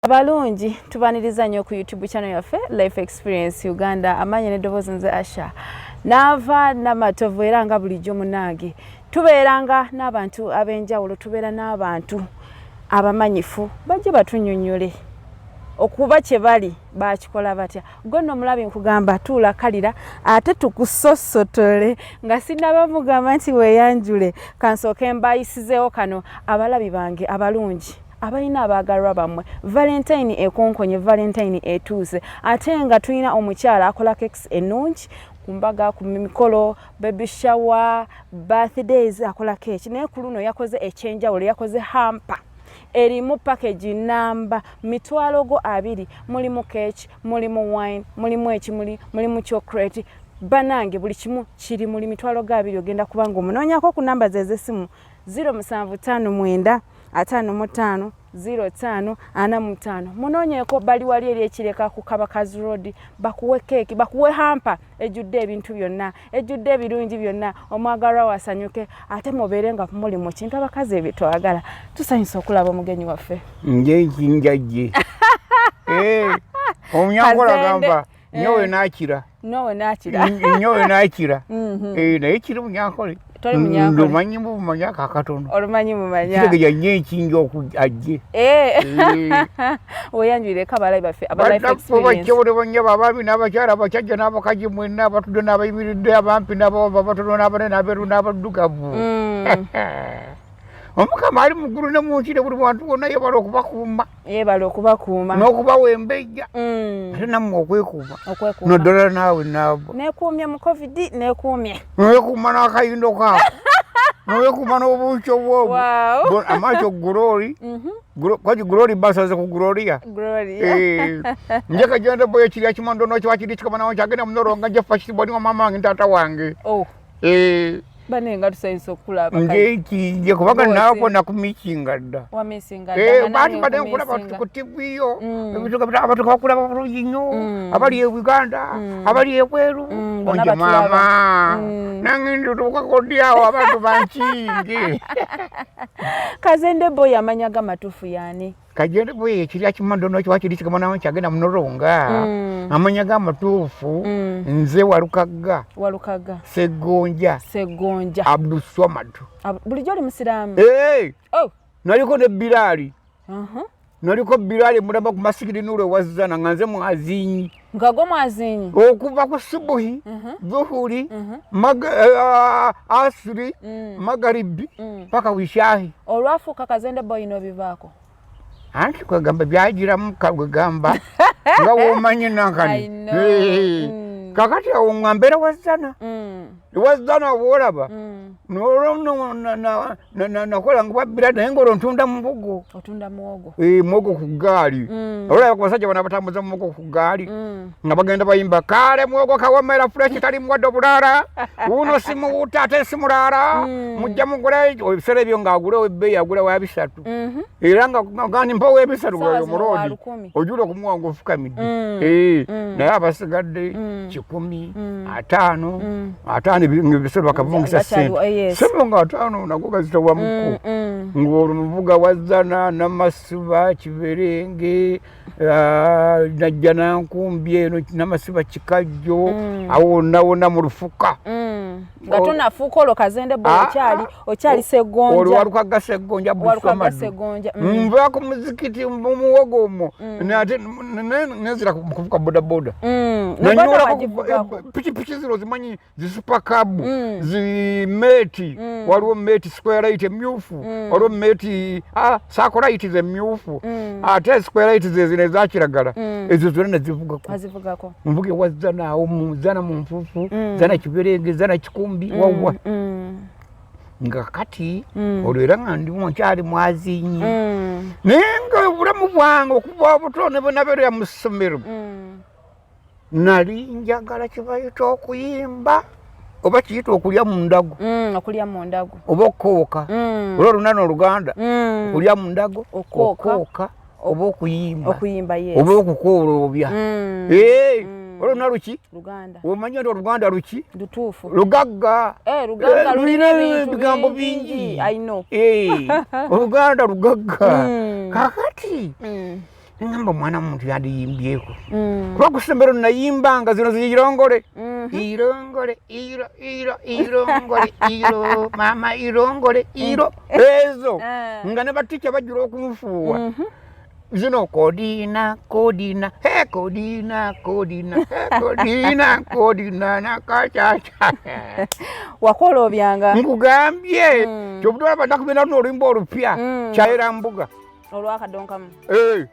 Abalungi, tubaniriza nnyo ku YouTube channel yaffe Life Experience Uganda. Amanya n'eddoboozi nze Asha Naava Namatovu, era nga bulijjo munange tubeeranga n'abantu ab'enjawulo, tubeera n'abantu abamanyifu bajje batunyonnyole okuba kye bali bakikola batya. Gwe nno omulabi, nkugamba tuula kalira ate tukusosotole. Nga sinaba mugamba nti weeyanjule, kansooke mbayisizeewo kano. Abalabi bange abalungi abalina abaagalwa bammwe, Valentine ekonkonye, Valentine etuuse, ate nga tulina omukyala akola cakes ennungi ku mbaga, ku mikolo, baby shower, birthdays, akola keeki. Naye ku luno yakoze ekyenjawulo, yakoze hamper erimu package namba 200,000, mulimu keeki, mulimu wine, mulimu ekimuli, mulimu chocolate. Banange, buli kimu kiri muli 200,000. Ogenda kubanga omunoonyako ku namba ze ez'essimu 0759 55 05 45. Munoonyeeko, bali wali eri ekireka ku Kabakazi Road. Bakuwe keeki, bakuwe hamper ejjudde ebintu byonna, ejjudde ebirungi byonna, omwagalwa wasanyuke ate mubeere nga muli mu kintu abakazi ebyo twagala. Tusanyusa okulaba omugenyi waffe. Nje nkinjajje omunyankola gamba nyowe nakira. Nowe nakira. Nyowe nakira. Naye kiri munyankole. Toli Munyankole. Ndumanyi mubumanyi akakatono. Olumanyi mumanya. Kitegeeza nnyo enkinja ajje. Weyanjulireko abalabi baffe aba Life Experience. Bakyobole bannyabo, abaami n'abakyala, abasajja n'abakazi mwenna abatudde n'abayimiridde, abampi n'abawanvu, abatono n'abanene, n'abeeru n'abaddugavu. Omukama ali mu ggulu ne mu nsi ne buli wantu wonna yebala okubakuuma. Yeebala okubakuuma. N'okubawa embejja. Ate nammwe okwekuuma. Okwekuuma. Naddala naawe naava. Neekuumye mu COVID, neekuumye. Nowekuuma n'akayindo kaako, nowekuuma n'obuukyo bwobwo. Amaaso glory. Kwaki glory? Basaze ku gloria. Gloria. Nje kagenda boye kirya kimandono kiba kiri kikamanawo kyagenda munoronga nje first born wa mama wange, taata wange. Oh. Bane, nga tusanyusa okulaba. Nje kinje kubanga Bosi. naako nakumikinga dda. Wamisinga. Bantu badde nkulaba ku TV yo. Ebintu nga abantu bakulaba bulungi nnyo. Abali e Uganda, abali ebweru. Bonna Onje batulaba. maama. Nange ntutuukako ddi awo abantu bankinge? Kazende Boy, amanya gamatuufu yaani? Kagende boye ekirya kimandono kiba kiri kikamanawo kyagenda munoronga. Amanya g'amatuufu nze Walukagga. Walukaga. Seggonja. Segonja. Abduswamad. Bulijjo oli musiraamu? Hey! Oh. Naliko ne Biraali. Naliko Biraali mulaba ku masigiri Nuulu ewazzana nga nze mwazinyi. Nga gwo mwazinyi. Okuva ku subuhi, zuhuri, asiri, magaribi paka wishahi. Olwafuuka Kazende Boy n'obivaako? Anti kwegamba byagiramu kwegamba nga womanyi nankani. I know. Kakati awo nga mbeera wazzana. Wazzana bwolaba nolwo nakola nga bwabbira, naye ngaolwo ntunda muwogo. Otunda muwogo. Muwogo ku ggaali. Olaba ku basajja bano abatambuza muwogo ku ggaali nga bagenda bayimba, "Kale muwogo kawomera fresh, tali muwadde obulaala, wuno simuwuta ate simulaala, mujja mugule." Ebiseera ebyo ng'agula ebbeeyi, agula wa 300. Era nga gandi mpa 300. Saawa Oyo zino wa omuloodi 1000. ojula okumuwa nga ofukamidde. Naye abasigadde 150, 50 ebisolo bakavungisa Gakyaliwo, sente. Yes. Sebo nga 50 nago gazitowamuko. Ng'olwo muvuga Wazzana, Namasiba, Kiberenge, Najja Nankumbi eno, Namasiba, Kikajjo, awo wonna wonna mu Lufuka. Nga tonafuuka olwo Kazende Boy, Ah, okyali ah. okyali Olwo Segonja. Walukagga Seggonja. Walukagga Busomadu. Segonja. Nva ku muzikiti mu muwogo omwo ate nenzira ku kuvuga bodaboda. Ne boda Nanyolako wagivugako? Pikipiki zino zimanyi zisupakabu, zimeti. Waliwo meti square light emyufu, waliwo meti sakolayiti zemyufu, ate square light zezino ezakiragala. Ezo zonna nezivugako. Wazivugako. Nvuga ewazzana awo zana mu nfuufu, zana Kiberenge, zana Kikumbi, wawa. Nga kati olwo era nga ndimu nkyali mwazinyi, naye nga obulamu bwange okuva obuto ne bwe nabeerera mu ssomero, nali njagala kibayita okuyimba oba kiyita okulya mu ndago. Okulya mu ndago. Oba okukooka. Olwa olunana oluganda, okulya mu ndago. Okukooka. Okukooka oba okuyimba. Okuyimba, yes. Oba okukooloobya. Olwo luki? Luganda. Omanyi nti oluganda luki? Lutuufu. Lugagga. Luganda. Eh, lulina lulina ebintu ebigambo bingi. Bingi. I know. Oluganda lugagga. Kakati Ngamba omwana muntu yandiyimbyeko mm. kuba ku ssomero nayimbanga zino zirongole mm-hmm. irongole iro iro irongole iro mama irongole iro mm. ezo eh. nga ne batica bajjula okunfuuwa mm-hmm. zino kodina kodina he kodina kodina he kodina kodina nakacaca wakola obyanga nkugambye mm. kyobudwala badakubena luno oluyimba olupya kyayera mbuga olwakadonkamu eh,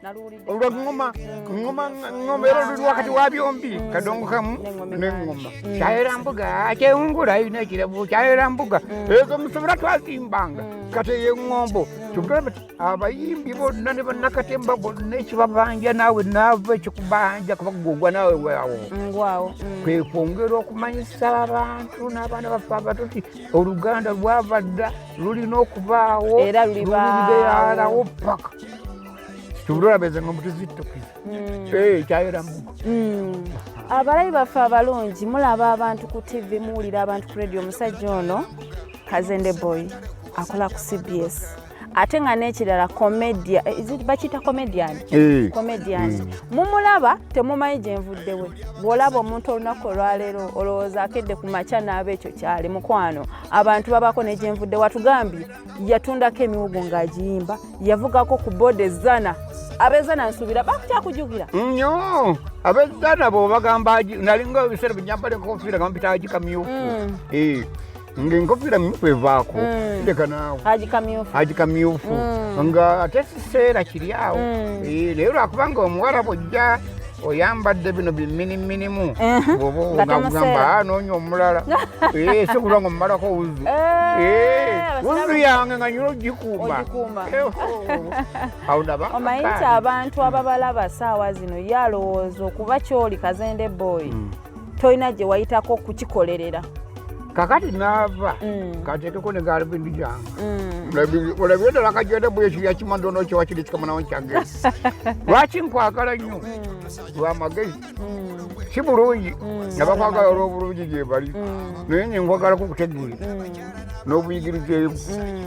olwa ngoma ngoma ngoma era luli wakati wa byombi mm. kadongokamu neŋŋoma mm. kyayera mbuga kyewungula ina ekirabu kyayera mbuga mm. ezo musobora twazimbanga kati eyo eŋŋombo kyogamba ti abayimbi bonna ne bannakatemba bonna ekibabanja naawe naava ekikubanja kuba gugwa naawe waawo ngwawo kwe kwongera okumanyisa abantu n'abaana baffe abato ti oluganda lwava dda lulina okubaawo era lulibeerawo paka tubulolabeza nga mutuzittukiza hmm. eh, kyayera mbuga hmm. Abalabi baffe abalungi, mulaba abantu ku TV, muwulira abantu ku radio. Omusajja ono Kazende Boy akola ku CBS, ate nga n'ekirala comedia, eh, bakiyita comedian eh. Comedian hmm. Mumulaba temumanyi gye nvuddewe. Bw'olaba omuntu olunaku olwaleero olowooza akedde ku makya n'aba ekyo kyali mukwano. Abantu babako ne gye nvudde. Watugambye yatundako emiwugo ng'agiyimba, yavugako ku boda ezzana. Ab'ezzana nsuubira bakukyakujukira nnyo. Ab'ezzana bo bagamba nalinga ebiseera binyambala enkofiira nga mpita Haji Kamyufu mm. Eh, nga enkofiira myufu evaako mm. leka naawe Haji Kamyufu, Haji Kamyufu mm. Nga ate siseera kiri awo eh, naye lwakubanga omuwala bwojja oyambadde bino biminiminimu nga kugamba anoonya omulala eh, si kulwa nga omumalako wuzu eh, wuzu yange nga nyina ogikuuma. Omanyi nti abantu ababalaba saawa zino ye alowooza okuba kyoli Kazende Boy hmm. tolina gye wayitako kukikolerera. Kakati naava mm. katekeko ne galubindi jange mm. olabire ddala kajende bwe ekirya kimandono kyewakiri kikamanawo kyange. Lwaki nkwagala nnyo mm. lwamagezi si bulungi nabakwagala olw'obulungi gye bali naye nye nkwagalako okutegeera n'obuyigirizeebu.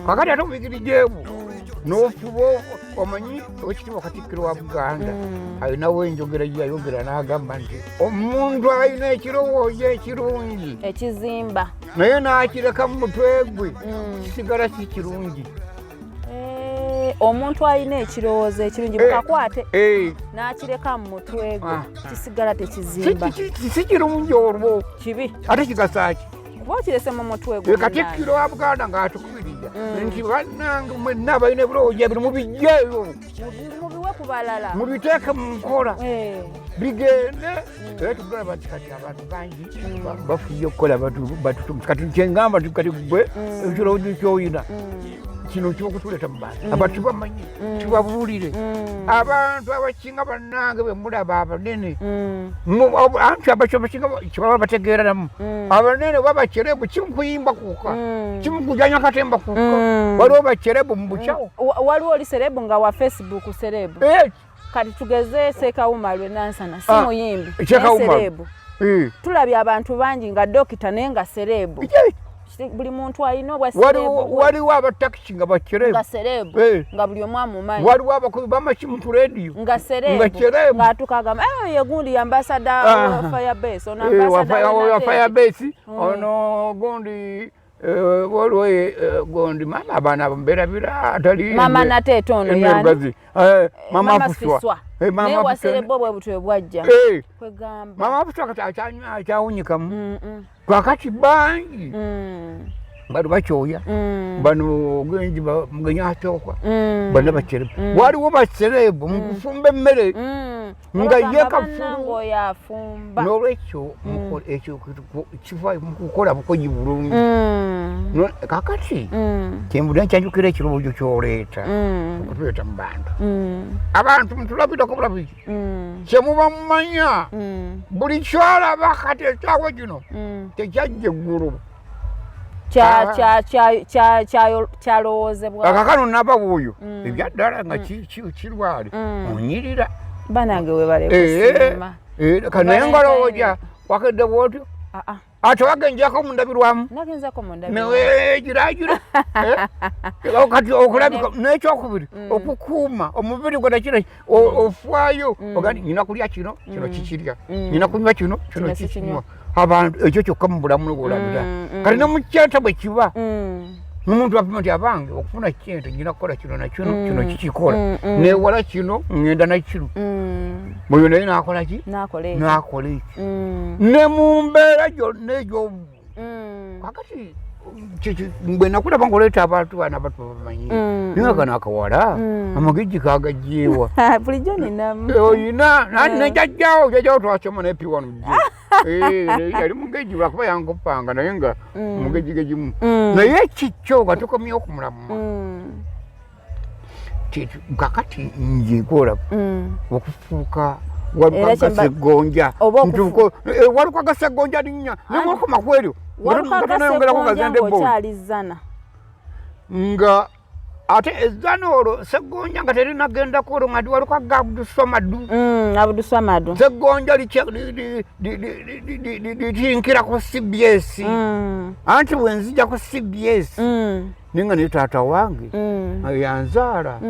Kakati ate obuyigirizeebu n'ofuba omanyi owekitiibwa Katikkiro wa Buganda alinawo enjogera gye yayogera n'agamba nti omuntu alina ekirowoozo ekirungi ekizimba naye n'akireka mu mutwe gwe kisigala si kirungi. Eh, omuntu alina ekirowoozo ekirungi eh, bukakwate eh. n'akireka mu mutwe gwe ah. kisigala tekizimba. Si kirungi olwo kibi. Ate kigasaki kuba okirese mu mutwe gwe. Katikkiro wa Buganda ng'atukubiriza mm. nti bannange mwenna abalina ebirowoozo ebiri mubijjeeyo mubiwe ku balala mubiteeke mu nkola bigende mm. Era tugamba nti kati abantu bangi mm. bafuye okukola batutumu. Kati kyengamba nti kati gwe ekirowoozo kyoyina kino kyokutuleeta mu bantu abantu bamanyi tubabuulire abantu abasinga bannange bemulaba abanene anti abasinga kyebaba bategeereramu abanene oba bacerebu kimukuyimba kuka kimukujanya katemba kuka waliwo bacerebu mu bukyawo. Waliwo oli celeb nga wa Facebook celeb eh. Kati tugeze Sekawuma lwe Nansana si ah, muyimbi celeb eh. Tulabye abantu bangi nga dokita naye nga celeb. Buli muntu alina obwa Waliwo abatakisi nga baceleb nga celeb eh. nga buli omu amumanyi. Waliwo abakubi bamasimu ku rediyo nga celeb nga celeb ng'atuuka agamba eh, ye gundi ambassador wa Firebase ono ambassador wa Firebase mm. ono gundi eh, waliwo eh, gundi mama abaana abo mbeerabira atali mama Nateete ono yani mama Fuswa naye wa celeb bwe butwe bwajja kwegamba mama Fuswa kati akyawunyikamu kakati bangi mm. bano bakyoya mm. bano genji mugenyi akyokwa mm. bano bacerebu waliwo bacerebu mukufumba emmere nga ye kafulu. Nolwekyo ekyo kiva mukukola bukozi bulungi. Kakati kyenvudde nkyanjukira ekirowoozo kyoleeta okutuleeta mu bantu abantu mutulabirako bulabi kyemuba mumanya buli kyolaba kati ekyawa kino tekyajja eggulu. Kyalowoozebwa. Akakano naba wuuyo ebyaddala nga kirwale onyirira. Banange webale eh, kusiima. Eh, kanaye ngalowooza wakedde bwotyo. Ah, ah. Ate wagenjako mundabirwamu giragira eh? Kati okulabika n'ekyokubiri mm. okukuuma omubiri gwe nakino mm. ofaayo mm. oga nina kulya kino kino kikirya, nina kunywa kino kino kikinywa. Abantu ekyo kyokka mu bulamu bwolabira. Kati ne mukyenta bwe kiba, omuntu apima nti abange okufuna kyente nyina kukola kino nakino, kino kikikola, newala kino, ŋŋenda nakino. Oyo naye nakola ki? Nakola ekyo ne mu mbeera gyonna egyobu. Kakati bwe nakulaba ngaoleeta abantu bana abantu babamanyi, naye kano akawala amagejji kagajjeewa? Bulijjo ninamu. Eh, oyina nejajjawo, jajjawo twasoma naye piwano eh, yali mugejji lwakuba yankopanga, naye nga mugejji gegimu. Naye kikyo nga tukomyewo ku mulamwa, kakati nje nkolaba okufuuka Walukaga Ssegonja, eh, Walukaga Ssegonja linnya newakoma kweryo nga tonayongerako Gazende nga ate ezzana olwo Ssegonja nga terinagendako, olwo nga ndi Walukaga Abduswamadu. Abduswamadu. Ssegonja litinkira ku CBS. Anti bwenzija ku CBS, naye nga naye taata wange yanzaala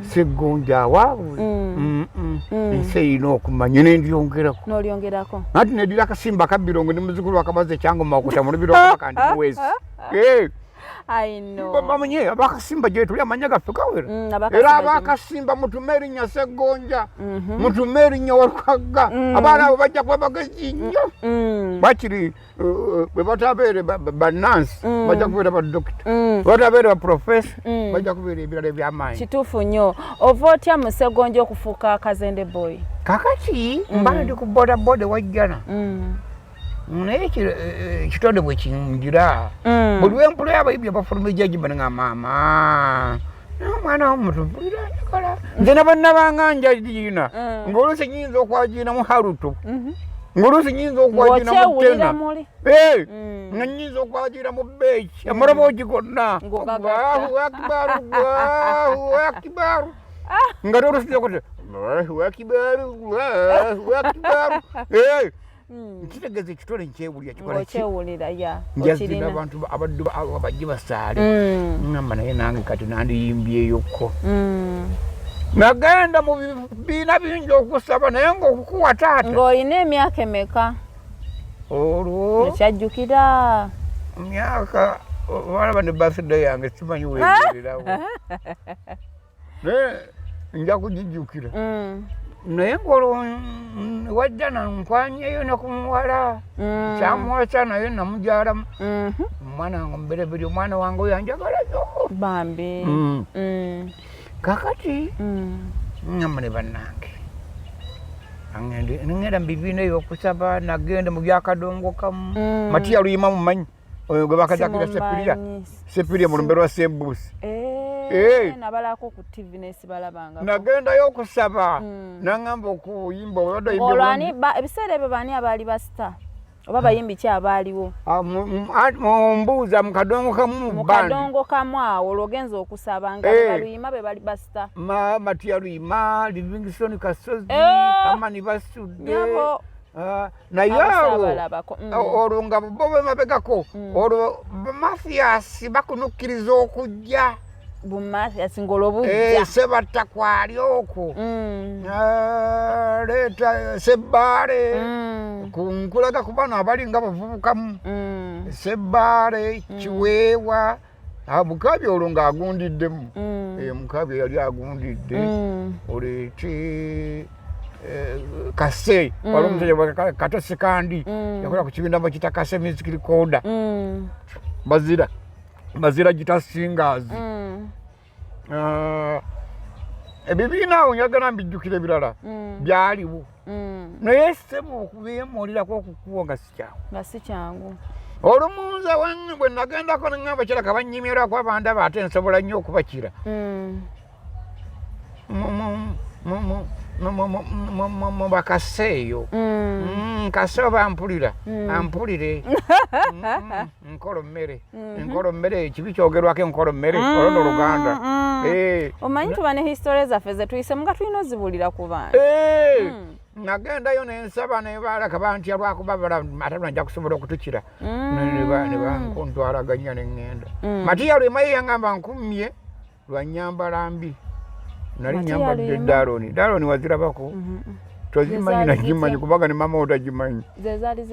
Ssegonja waabwe, ensi erina okumanya nendyongerako. Nolyongerako. Anti nedira akasimba kabirongo ne muzukulu wakabaza ekyangoma okuta mu lubiri lwakabaka ndi muweesi. Bamanye abakasimba gyetuli, amanya gaffe gawera. Era abakasimba mutume erinnya Ssegonja, mutume erinnya Walukagga. Abaana abo bajja kuba bagezi nnyo. Bakiri bwe batabeere bannansi, bajja kubeera badokita, batabeere baprofesa, bajja kubeera ebirala ebyamaanyi. Kituufu nnyo. Ova otya mu Ssegonja okufuuka Kazende Boy? Kakati mba ndi ku boda boda wajjana, naye ekitonde bwe kingira, buli wempula abayimbi abafuluma ejjaji nga maama omwana womuntu mpulira njagala nze nabanna banga njajiina, ngaoluusi nyinza okwajiina mu haluto, ngaoluusi nyinza okwajiina mu tena, nga nyinza okwajiina mu beeki, amaloboogi gonna, Allahu akbar, Allahu akbar, nga tolusi kuti Allahu akbar, Allahu akbar. Nkitegeeza ekitole nkyewulira. Kikola njazina abantu abaddu bajje basaale, ngamba naye nange kati nandiyimbyeyokko. Nagenda mu bibiina bingi okusaba, naye ngaokukuwa taata. Ng'olina emyaka emeka? Olwo Okyajjukira? Myaka walaba ne birthday yange simanyi wegererawo, naye nja kugijjukira. Naye ngaolwo wajja nankwanyeyo ne ku muwala, kyamuwasa naye namugyalamu omwana wange omubereberi, omwana wange oyo anjagala nyo. Bambi. Kakati ngamba ne bannange ngenda mu bibiina ebyokusaba, nagenda mu byakadongo kamu. Matiya Luyima mumanyi, oyo gwe bakazakira Sepiria, Sepiria mu lumbe lwa Sembuusi. Eh. Nabalako ku TV nesibalabanga. Nagendayo okusaba, naŋŋamba okuyimba obadde. Olwani ebiseera ebyo baani abaali ba star oba bayimbi ki abaaliwo? Ah, mumbuuza mu kadongo kamu? Mu kadongo kamu awo olwogenza okusaba nga eh. Baluyima be bali ba star? Matiya Luyima, Livingstone Kasozi, eh. Amani Basudde. Ah, naye awo olwo nga bo bemabegako, olwo Mathias bakunukkiriza okujja. Bumathias ng'olwo bujja. Eh, Sebatta kwali okwo. Ah, leeta Sebbaale. Nkulaga ku bano abali nga bavubukamu, Sebbaale, Kiweewa. Ah, Mukabi olwo ng'agundiddemu. Eh, Mukabi yali agundidde. Oleete eh, Kase, wali omusajja Kato Sekandi, yakola ku kibiina bakita Kase Music Recorder. Bazira Bazira Guitar Singers. Ah, ebibiina awo njagala mbijjukira, ebirala byaliwo, naye ssebo okubyemulirako okukuwa nga si kyangu. Nga si kyangu. Olumunza bwe nagendako neŋŋamba kiraka banyimyerako abandaba, ate nsobola nnyo okubakira mu bakaseeyo. Kase oba mpulira ampulire, nkolo mmere, enkolo mmere, ekibi kyogerwako enkolo mmere, olwo no Luganda. Eh. Omanyi tuba ne history zaffe zetuyisemu nga tulina ozibulira ku bantu. Eh. Nagendayo nensaba nebalaka bantya lwakuba ate nja kusobola okutukira nebankuntwalaganya neŋŋenda. Matiya Lwema ye yangamba nkummye lwa nyambala mbi, nali nyambadde daloni. Daloni wazirabako? Tozimanyi? Nagimanyi kubanga ne mama otagimanyi.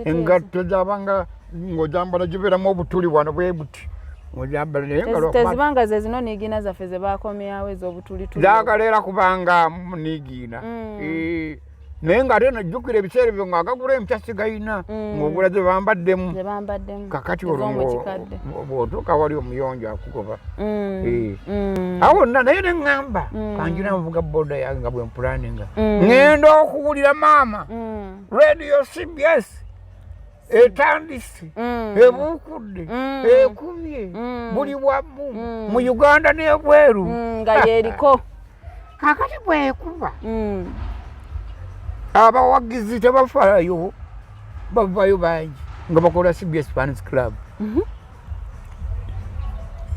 Engatto zabanga ng'ozambala gibeeramu obutuli wano bwe buti, ozambala naye nga tezibanga ze zino niigiina zaffe ze bakomyawo ez'obutulituli. Zaagala era kubanga niigiina. Eh, naye ng'ate najjukira ebiseera ebyo ng'agagula empya sigayina, ng'ogula ze bambaddemu. Ze bambaddemu. Kakati olwo ez'omu kikadde. Bw'otuuka wali omuyonjo akugoba. Eh. Awo nna naye neŋŋamba kanjira nvuga boda yange nga bwe mpulaninga. Ŋŋenda okuwulira maama radio CBS etandise, ebuukudde, ekubye buli wamu mu Uganda n'ebweru. Nga yeriko. Kakati bwekuba, abawagizi tebafaayo, bavayo bangi nga bakola CBS Fans Club.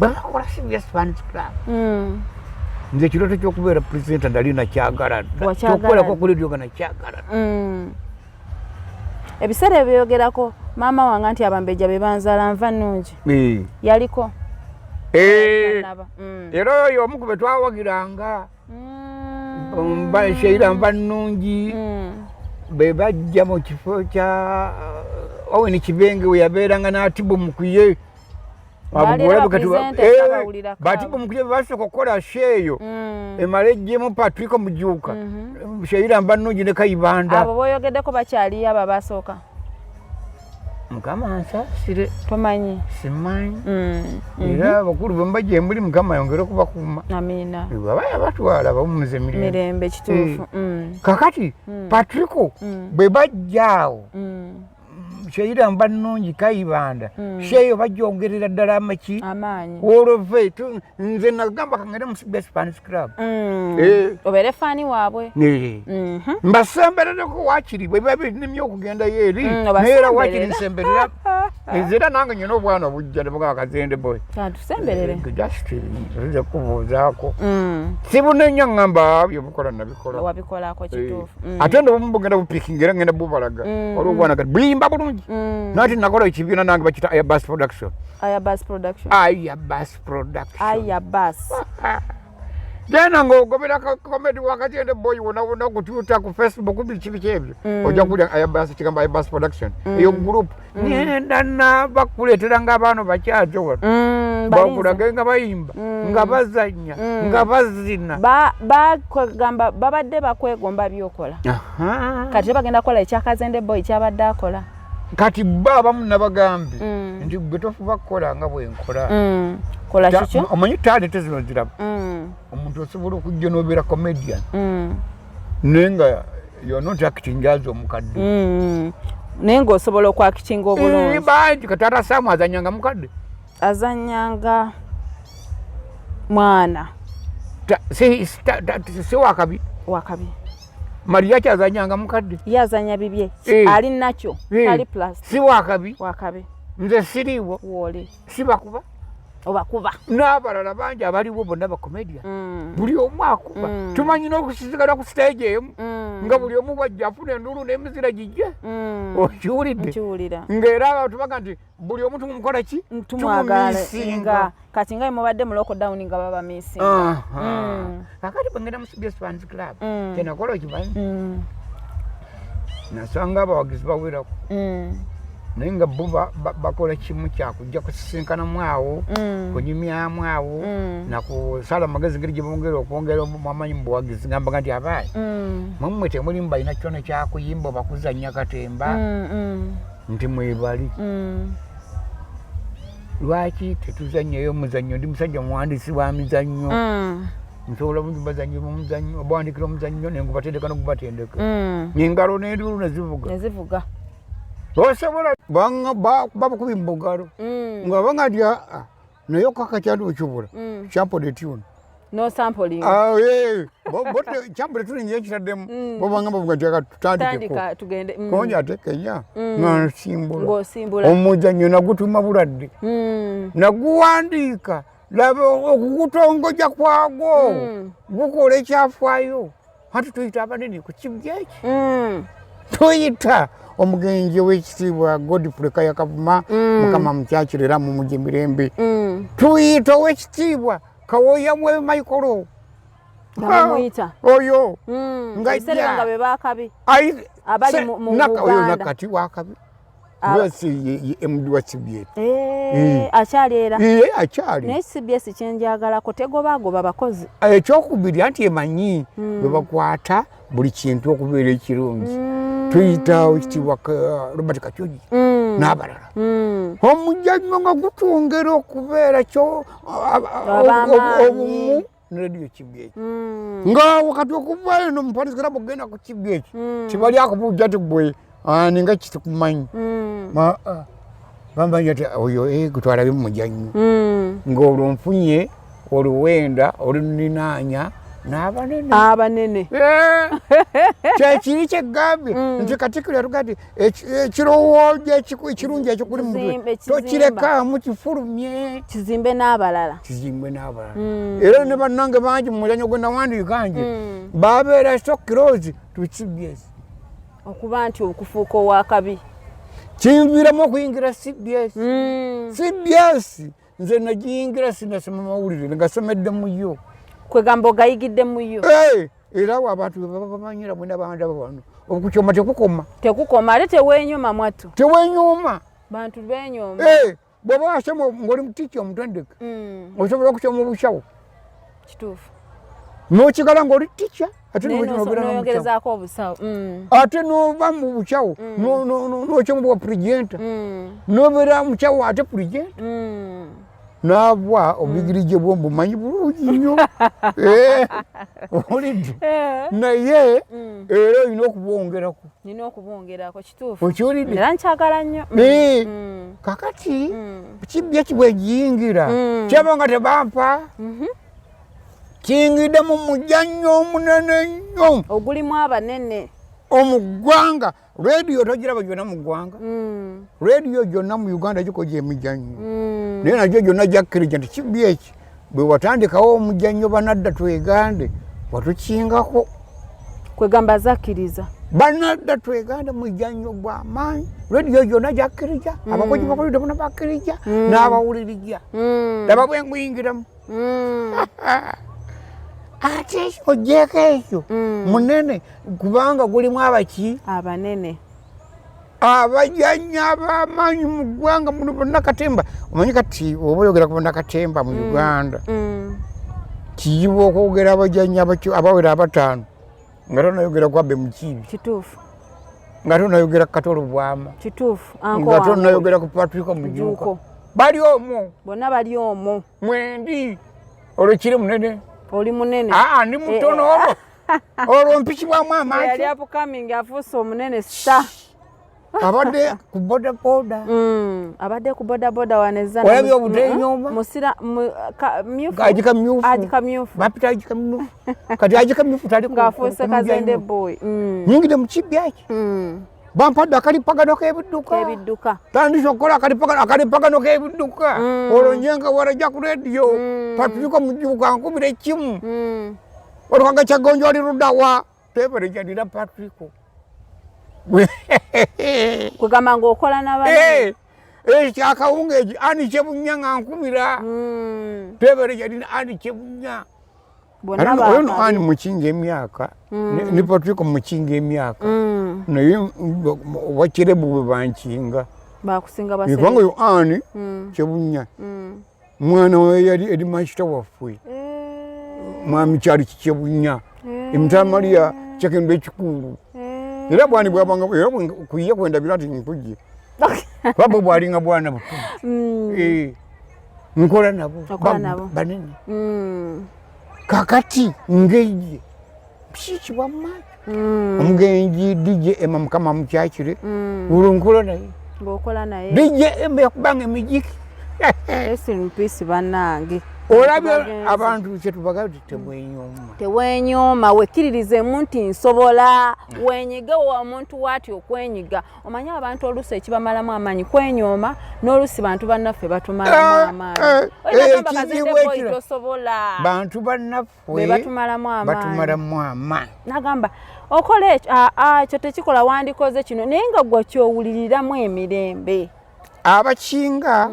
Bwe bakola CBS Fans Club, nze ekirooto ky'okubeera presenter nali nakyagala dda. Wakyagala. Kyokukolako ku radio nga nakyagala. Ebiseera ebyogerako maama wange nti abambejja be banzaala nva nnungi. Yaliko. Naba. Era oyo omu ku be twawagiranga, mba Sheira nva nnungi, be bajja mu kifo kya Owen Kibenge we yabeeranga n'Atibu Mukuye. Baali era bapresenter abawulirako. Batibu Mukuye basooka okukola show eyo emala ejjemu Patrick Mujuuka, Sheira nva nnungi ne Kayibanda. Abo boyogeddeko bakyaliyo, abo abasooka? Mukama ansaasire. Tomanyi? Simanyi. Era abakulu bwe mba gye muli, Mukama ayongere okubakuuma. Amiina. Baba yabatwala bawummuze mirembe. Mirembe, kituufu. Kakati Patrico bwe bajja awo, Sheira mba nnungi, Kayibanda, show eyo bajjongerera ddala amaki. Amaanyi. Olove nze nagamba kangende mu CBS Fans Club. Eh. Obeere fan waabwe. Eh. Mbasemberereko wakiri bwe biba binemye okugendayo eri, naye era wakiri nsemberera nze, era nange nyina obwana obujja ne bugamba Kazende boy. Katusemberere. Just nze kubuuzaako, sibunenya, ŋŋamba byebukola nabikola. Wabikolako, kituufu. Ate ndo bumu bugenda bupikinga era ngenda bubalaga. Waliwo obwana kati buyimba bulungi, nati nakola ekibiina nange bakita Airbus Production. Airbus Production. Airbus Production. Airbus. Genda ng'ogobera comedy wakati ende boy wona wona ku Twitter, ku Facebook, biki biki ebyo, ojja kulya Airbus, kigambo Airbus Production, eyo group. Ngenda nabakuleetera ng'abaana bakyajo wano, bakulage nga bayimba, nga bazannya, nga bazina. Bakugamba babadde bakwegomba byokola. Kati bagenda kukola ekyakazende boy kyabadde akola. Kati bo abamu nabagambye nti gwe tofuba kukola nga bwenkola. Kola kikyo. Omanyi talent zino ziraba, omuntu osobola okujja n'obeera comedian naye nga you're not acting as omukadde. Naye ng'osobola okwakitinga obulungi. Bangi kati ata Saamu azanyanga mukadde. Azanyanga mwana. Si wakabi? Wakabi. Mariachi azanyanga mukadde. Ye azanya bibye. Ali nakyo, ali plus. Si wakabi? Wakabi. Nze siriiwo? Wooli. Sibakuba? Obakuba. N'abalala bangi abaliwo bonna bakomedia, buli omu akuba. Tumanyi n'okusisigala ku stage emu nga buli omu bwajja afuna enduulu n'emizira gijje. Okiwulidde? Nkiwulira. Ng'era abantu baga nti buli omu tumukola ki? Tumwagala. Tumumisinga. Nga kati nga mubadde mu lockdown nga baba misinga. Kakati bwe ngenda mu CBS Fans Club, kyenakola okimanyi? Nasanga abawagizi bawerako, naye nga bo bakola kimu kyakujja kusisinkanamu awo, kunyumyamu awo, nakusala amagezi ngeri gye bongera okwongera amanyi mu buwagizi. Gambaga nti abaayi, mwammwe temulimu balina kyona kyakuyimba oba kuzannya katemba, nti mwebali, lwaki tetuzannyayo omuzannyo? Ndi musajja muwandiisi wa mizannyo, nsobola bungi bazanyi omuzannyo, obawandikira omuzannyo nengubatendeka nogubatendeka, engalo n'enduulu nezivuga. Nezivuga. Osobola babukubi mu bugalo nga banga nti aa, naye okakakya nti okibula sample the tune. No sampling. Sample tune nye kitaddemu, bobanga bavuga nti aka tutandikeko. Tandika tugende. Konja ate Kenya nga nsimbula. Ng'osimbula. Omuzannyo nagutuma bulwadde, naguwandiika, laba okugutongoja kwagwo gukola ekyafaayo. Ati tuyita abanene ku kibya eki. Tuyita omugenzi ow'ekitiibwa Godfrey Kaya Kavuma, Mukama mukyakire era mumugye mirembe. Tuyita ow'ekitiibwa Kawoya Mwe Michael. Bamuyita. Oyo. Nga ebiseera nga be bakabi. Abali mu Uganda. Oyo nakati wakabi. Lwasi MD wa CBS. Akyali era. Akyali. Naye CBS kyenjagalako tegobagoba bakozi. Ekyokubiri anti emanyi bwe bakwata buli kintu okubeera ekirungi. Tuyita ekitiibwa Robert Kachoji n'abalala. Omujjanyo nga gutwongera okubeera kyo obumu ne radio CBS. Nga wakati okuva eno mu Paris Club okugenda ku CBS, tebali akubuuja nti gwe ani nga kitikumanyi. Bamanya nti oyo gutwala bimujjanyo. Ng'olwo nfunye oluwenda oluninaanya n'abanene. Abanene. Kyekiri kyegambye nti Katikkiro yatuga nti ekirowoozo ekirungi ekikuli mu mutwe tokirekaamu, kifulumye. Kizimbe n'abalala. Kizimbe n'abalala. Era ne bannange bangi mu muzannyo gwe nawandiika nje babeera so close to CBS. Okuba nti okufuuka owakabi. Kinviiramu okuyingira CBS. CBS nze nagiyingira sinasoma mawulire, ngasomedde mu yo. Kwegamba ogayigidde mu yo. Era awo abantu bwe baba bamanyira mwena bandaba wano. Okukyoma tekukoma. Tekukoma ate teweenyooma mwattu. Teweenyooma. Bantu beenyooma. Bw'oba wasoma ng'oli mutiiki omutendeke, osobola okusoma obusawo. Kituufu. N'okigala ng'oli ticca ate n'oyongerezaako obusawo. Ate n'ova mu busawo n'okyoma bwa purigenta. N'obeera musawo ate purigenta. N'abwa obuyigirize bwo mbumanyi bulungi nnyo. Owulidde? Naye era olina okubwongerako. Nina okubwongerako, kituufu. Okiwulidde? Era nkyagala nnyo. Kakati kibya kibwegiyingira kyaba nga tebampa kiyingidde mu mujjannyo omunene nnyo ogulimu abanene omu ggwanga. Rediyo togiraba gyonna mu ggwanga, rediyo gyonna mu Uganda gikoja emijjannyo, naye nagyo gyonna gyakkiriza nti kibbi eki bwe watandikawo omujjannyo banadda twegande watukingako. Kwegamba zakkiriza banadda twegande mujjannyo gw'amaanyi. Rediyo gyonna gyakkiriza, abakozi bakolidde bona bakkiriza n'abawulirija. Laba bwe nguyingiramu. Ate ogyeko ekyo munene kubanga gulimu abaki abanene abajjannyo ab'amaanyi mu ggwanga muno bannakatemba. Omanyi kati oba oyogera ku bannakatemba mu Uganda, kizibu okwogera abajjannyo abawera abataano nga tonayogera ku Abe Mukiibi. Kituufu. Nga tonayogera ku Katolo Bwama. Kituufu. Nga tonayogera ku Patrick Mujuuko. Bali omwo. Bonna bali omwo. Mwendi olwo kiri munene. Oli munene. Aa, ndi mutono olwo. Olwo mpikibwamu amaaso. Yali upcoming afuuse omunene star. Abadde ku boda boda. Abadde ku boda boda waneza. Olabye obutenyooma? Musira myufu. Agika myufu. Agika myufu. Bapita agika myufu. Kati agika myufu tali ku. Ng'afuuse kazende boy. Nyingidde mu kibya eki. Bampadde akalipagano k'ebidduka. Ebidduka. Tandise okukola akalipagano k'ebidduka. Olwo njenga warajja ku rediyo. Patrick Mujuuka nkubira ekimu. Olukaga Kyagonjo oli luddawa? Teeberejanira Patrick. Kwegamba ng'okola n'abanene. Ekyakawungeezi ani Kyebunya nga nkubira. Teeberejanira ani Kyebunya. Oyo no ani mukinga emyaka ne Patrick mukinga emyaka, naye wakirebu bwe bankinga. Bakusinga. Kubanga oyo ani Kyebunya mwana we yali headmaster waffe, mwami Kyali Kikyebunya, emitamaliya kyekendo ekikulu. Era bwani bwabanga era kuye kwendabira nti nkujje kuba bwe bwalinga bwana buto. Nkola nabo banene. Kakati ngejje kikibwa mumaaso omugenzi DJ Emma, Mukama mukyakire, olwo nkola naye. Ng'okola naye. DJ Emma yakubanga emijiki. Rest in peace bannange. Olabye abantu kyetubaga ti temwenyooma. Tewenyooma, wekkiririzemu nti nsobola, wenyige omuntu waati okwenyiga. Omanyi abantu oluusi ekibamalamu amaanyi kwenyooma, n'oluusi bantu bannaffe batumalamu amaanyi. Oyinza ekizibu Kazende boy ekiro. tosobola. Bantu bannaffe be batumalamu amaanyi. Batumalamu amaanyi. Nagamba okola ekyo, aa ekyo tekikola, wandikoze kino, naye nga gwe kyowuliriramu emirembe. Abakinga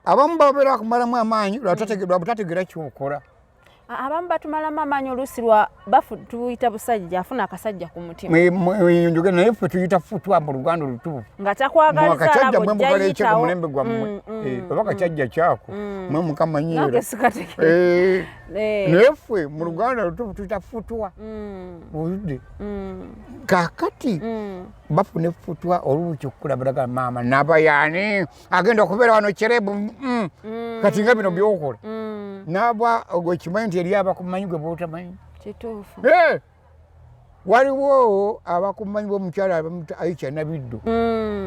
abamu babeera bakumalamu amaanyi lwa butategeera kyokola. Abamu batumalamu amaanyi oluusi lwa bafu tuyita busajja, afuna akasajja ku mutima. Njogera naye ffe tuyita futwa mu Luganda olutuufu. Nga takwagaliza. Mwakakyajja alaba mwe ojja mukala ekyeko yitawo. mulembe gwammwe. Oba kakyajja kyako mwe mukamanyiira. Nange sikategeera. Naye ffe mu Luganda olutuufu tuyita futwa. Owulidde? Kaakati bafuna effutwa oluuki okukulabiraga maama nabayaani agenda okubeera wano kerebu, kati nga bino byokola naba okimanyi nti eri abakumanyi gwe bootamanyi. Kituufu. Waliwo abakumanyi bomukyala bamuta Aisha Nabiddo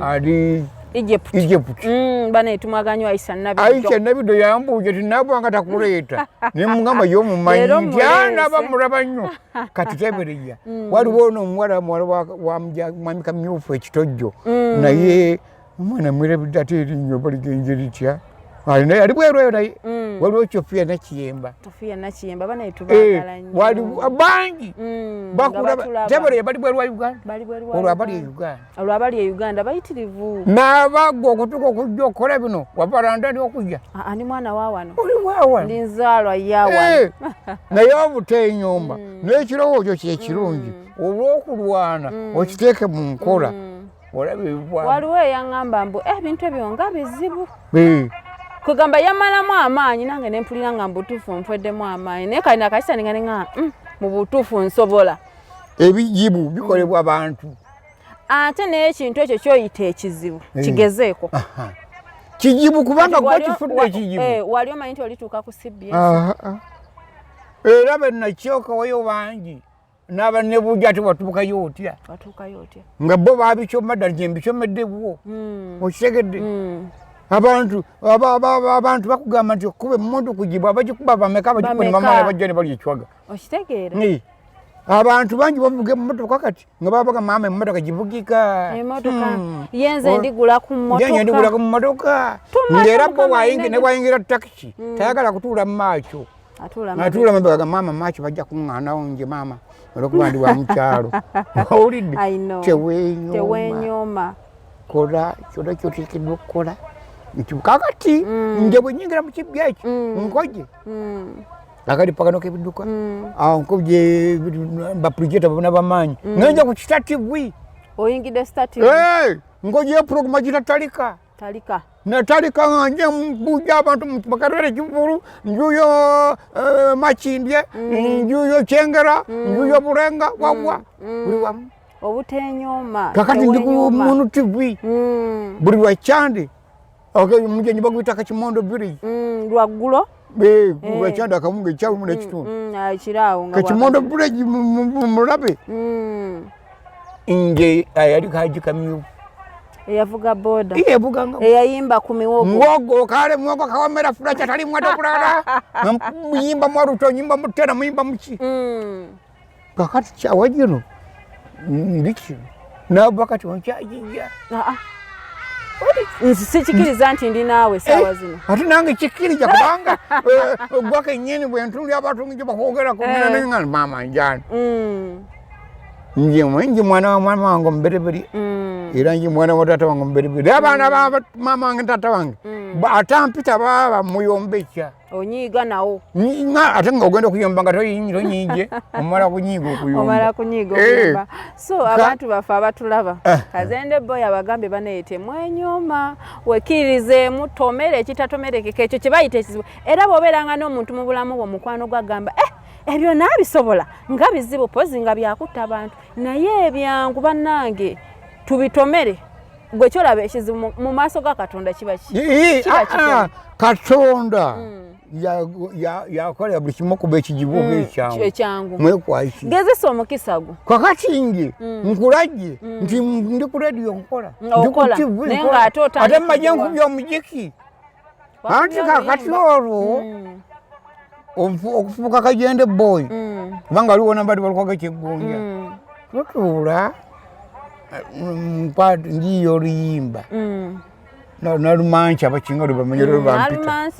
ali Egypt. Egypt. Bane tumwaganyo Aisha Nabiddo. Aisha Nabiddo yambuuja ti nabwanga takuleeta, nemugamba yomumanyi Leero nti muleese. anaba mulaba nnyo. Kati tebereya waliwo ono omuwala muwala wa mwami Kamyufu ekitojjo, naye omwana mwerabidde ate erinnyo baligenje litya, ali ali bweru eyo, naye waliwo Sofiya Nakiyemba. Sofiya Nakiyemba, bane tubagala nnyo. Waliwo bangi nga batulaba. Tebereya bali bweru wa Uganda. Bali bweru wa olwo abali e Uganda. Uganda. Olwo abali e Uganda bayitirivu. N'abagwa okutuuka okujja okukola bino wabalanda okujja. Ah, ndi mwana wa wano. Oli wawano. Ndi nzaalwa ya wano. Naye obutenyomba n'ekirowoozo kyekirungi olw'okulwana okiteeke mu nkola olaba ebivaamu. Waliwo eyaŋŋamba mbu ebintu ebyo nga bizibu. Kugamba yamalamu amaanyi, nange nempulira nga mubutuufu nfeddemu amaanyi, naye kalina akakisa ninga neŋŋamba mu butuufu nsobola. Ebijibu bikolebwa bantu. Ate naye ekintu ekyo kyoyita ekizibu kigezeeko. Kijibu kubanga Kati gwe kifudde ekijibu. Wali omanyi nti olituuka ku CBS? Era bennakyokawayo bangi n'abanebuuja ati watuukayo otya? Watuukayo otya? Nga bo babikyoma ddala gye mbikyomedde bwo. Okitegedde? Abantu bakugamba nti okuba emmundu kugibu, abagikuba bameka, abagikuba ne Bameka? bamala bajja ne balya ekwaga. Okitegeera? Abantu bangi bavuga emmotoka kati nga babaga maama emmotoka givugika. Emmotoka. Yenze ndigula ku mmotoka. Nze ndigula ku mmotoka. Tumala Ng'era bwo Mukama bw'ayingira, nene. ne bw'ayingira takisi, tayagala kutuula mu maaso. Atuula Atuula mabega. mabega, maama maaki bajja kuŋŋaanawo nje maama olwokuba ndi wa mukyalo. Owulidde? I know. Teweenyooma. Teweenyooma. Kola kyonna ky'oteekeddwa okukola. Nti kakati nje bwe nnyingira mu kibbya ekyo nkoje. Akali paka n'okebidduka. Awo nkobye bapulijeta babona bamaanyi. Ngenja ku Star TV. Oyingidde Star TV. Nkoje program gita Talika. Talika. Natalika nga nje mbuja abantu bakarere kivulu, njuyo Makindye, njuyo Kyengera, njuyo Bulenga, wabwa. Buli wamu. Obutenyooma. Kakati ndi ku Tewenyooma. Munu TV. Buli lwa Kyande. Okay, mugenyi baguyita Kakimondo Village. Lwaggulo. Lwa Kyande akamunga ekyalumu n'ekitundu. Ekiraawo nga Kakimondo bwakati. Village mulabe. Nje ayali Haji Kamyu. Eyavuga boda. Iye yavuga nga. Eyayimba ku miwogo. Muwogo, kale muwogo kawamera fulacha tali mwata kulala. Muyimba mwaruto, nyimba mutera, muyimba muki. Kakati kyawa gino ndi kino. Nava kati onkyajijja. Nsi sikikiriza nti ndi naawe essaawa zino. Ate nange kikkiriza kubanga gwa kennyini bwe ntunulira abantu ng'egyo bakwogerako, ngenda ne maama njani. Nje mwenji mwana wa mama wange omubereberye. Era nje mwana wa taata wange omubereberye. Abaana ba maama wange taata wange. Atampita baaba muyombekya. Onyiiga nawo. Nga ate nga ogenda okuyomba nga tonyiige, omala kunyiiga okuyomba. Omala kunyiiga okuyomba. So abantu baffe abatulaba, Kazende Boy abagambye banaye temwenyooma, wekkiririzeemu, tomere ekitatomerekeka ekyo kye bayita ekizibu. Era bw'obeeranga n'omuntu mu bulamu bwo mukwano gwo agamba, ebyo naabisobola nga bizibu pozi nga byakutta abantu, naye ebyangu bannange tubitomere. Gwe kyolaba ekizibu mu maaso ga Katonda kiba kiba kitono. Katonda yakolera buli kimu okuba ekijibu oba ekyangu. Ekyangu. Mwekwaki. Gezesa omukisa gwo. Kakati nge nkulajje nti ndi ku radio nkola. Ndi ku Okola. TV Naye nkola. ng'ate otandika Ate mmajja kuwa. nkubya omugiki. Anti kakati olwo okufuuka kagende boy kubanga waliwo nambadi balukwaga kyeggunja tutuula njiiya oluyimba nalumanki abakinga lwebamanya lwebampita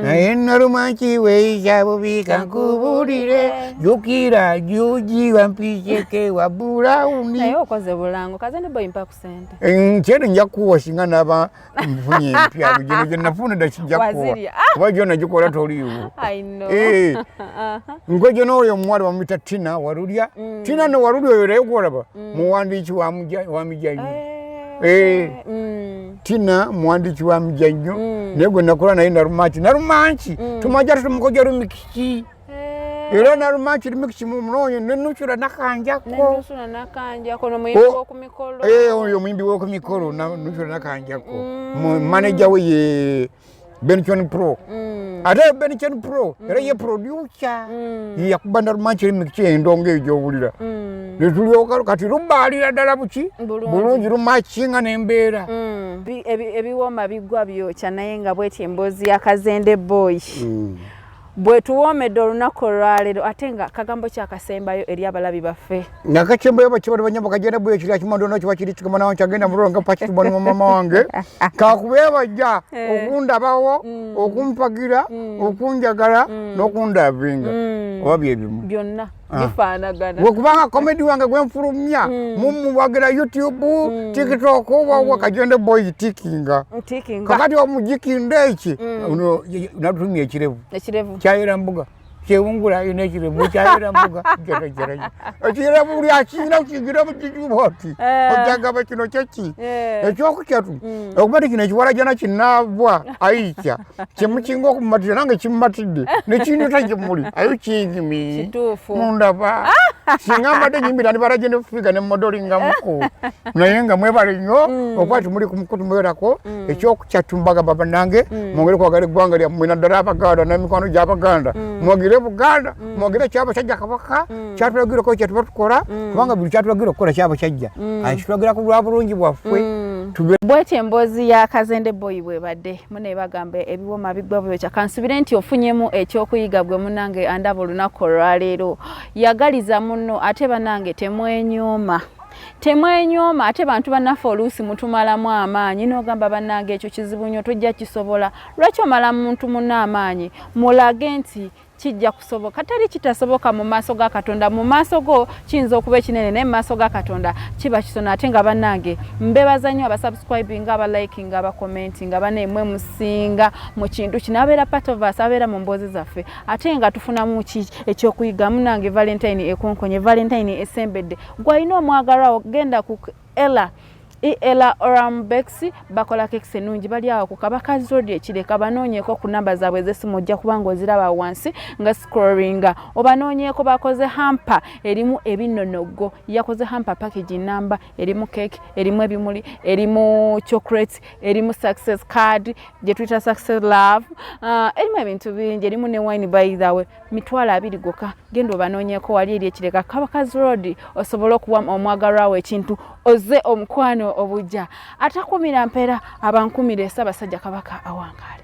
naye nalumanki weeyisa bubi kankubulire jukira juji wampiseke wa bulawuni. Naye okoze bulango kazende boy, mpa ku sente. Nkyeno nja kuwa singa naba nfunye empya. Gino gye nafuna dda kijja kuwa. Wazirya. Kuba gyo nagikola toliiwo. I know. Nkwejo n'oyo omuwala bamuyita Tina Walulya. Tina no Walulya oyo naye gwolaba muwandiiki wa mijannyo. Tina muwandiiki wa mijannyo, naye gwe nakola naye Nalumanki. Nalumanki tumajja tutumukoja lumikiki era Nalumanki lumikiki mumunoonye nenusula nakanjako. Nenusula nakanjako nomuyimbi w'okumikolo. Oyo omuyimbi w'okumikolo nusula nakanjako, manager we ye Benson Pro. Ate Benson Pro era ye producer, yakuba Nalumanki lumikiki endongo eyo gy'owulira. Netulyoka kati lubaalira ddala buki bulungi lumakinga n'embeera. Ebiwooma biggwa byokya, naye nga bwetyo emboozi ya Kazende Boy bwe tuwoomedde olunaku olwaleero. Ate nga kagambo kyakasembayo eri abalabi baffe? Nakachembayo bakibali banyamba kagenda bwe kiri akimondo kiba kiri kikomana kyagenda mulonga pakitubona mama wange kakubeebajja okundabawo, okumpagira, okunjagala n'okundavinga oba byebimu. Byonna bifaanagana. Wekubanga comedy wange gwenfulumya mumuwagira YouTube, TikTok, wawa Kagende Boy tikinga. Tikinga. Kakati omujikinda eki ono natumya ekirevu. Ekirevu. Kyayera mbuga kyewungula ina ekirevu kyayera mbuga jerejere ekirevu buli akiyina kigira mukijuboti ojagaba kino kyeki ekyokukyatu okuba ti kino ekiwala gyona kinaabwa aica kyemukinga okumumatira nange kimumatidde nekindeta gyemuli ayo kingimi. Kituufu. Mundaba singa mbadde nyimbira ndibala gye nefufiga ne modelingamuko, naye nga mwebale nnyo okuba ti muli kumukutu mwerako. Ekyokukyatu mbagamba bannange mwongere kwagala eggwanga lyammwe, naddala Abaganda n'emikwano gy'Abaganda. Mwogere Buganda, mwogere Kyabasajja Kabaka kyatulagirako kyetuba tukola, kubanga buli kyatulagira okukola Kyabasajja akitulagira ku lwa bulungi bwaffe. Bwetyo emboozi ya Kazende Boy bwebadde. Mune bagamba ebiwoma biggwa byokya. Kansubire nti ofunyemu ekyokuyiga gwe munange andaba olunaku olwaleero. Yagaliza munno, ate banange temwenyooma, temwenyooma. Ate bantu bannaffe oluusi mutumalamu amaanyi n'ogamba bannange ekyo kizibu nnyo, tojja kisobola. Lwaki omala muntu munno amaanyi? Mulage nti kijja kusoboka. Teri kitasoboka mu maaso ga Katonda. Mu maaso go kiyinza okuba ekinene, naye mu maaso ga Katonda kiba kitono. Ate nga bannange mbebaza nnyo abasubscribinga, abalikinga, abacommentinga. Banemwe musinga mu kintu kino, abeera part of us, abeera mu mboozi zaffe, ate nga tufunamu ki ekyokuyiga. Munange, Valentine ekonkonye, Valentine esembedde. Gwalina omwagalwawo, genda ku ella ela Orambex, bakola cakes ennungi. Bali awo ku Kabaka Road Ekireka. Banoonyeeko ku namba zaabwe ez'essimu, ojja kubanga oziraba wansi nga scrollinga, obanoonyeeko. Bakoze hamper erimu ebinonogo, yakoze hamper package namba, erimu cake, erimu ebimuli, erimu chocolates, erimu success card gye tuyita success love, erimu ebintu bingi, erimu ne wine. By the way, 20,000 gokka. Genda obanoonyeko wali eri Ekireka, Kabakazi Road, osobole okuwa omwagalwawo ekintu ozze omukwano obujja. Atakumira mpeera abankumire. Ssaabasajja Kabaka awangaale.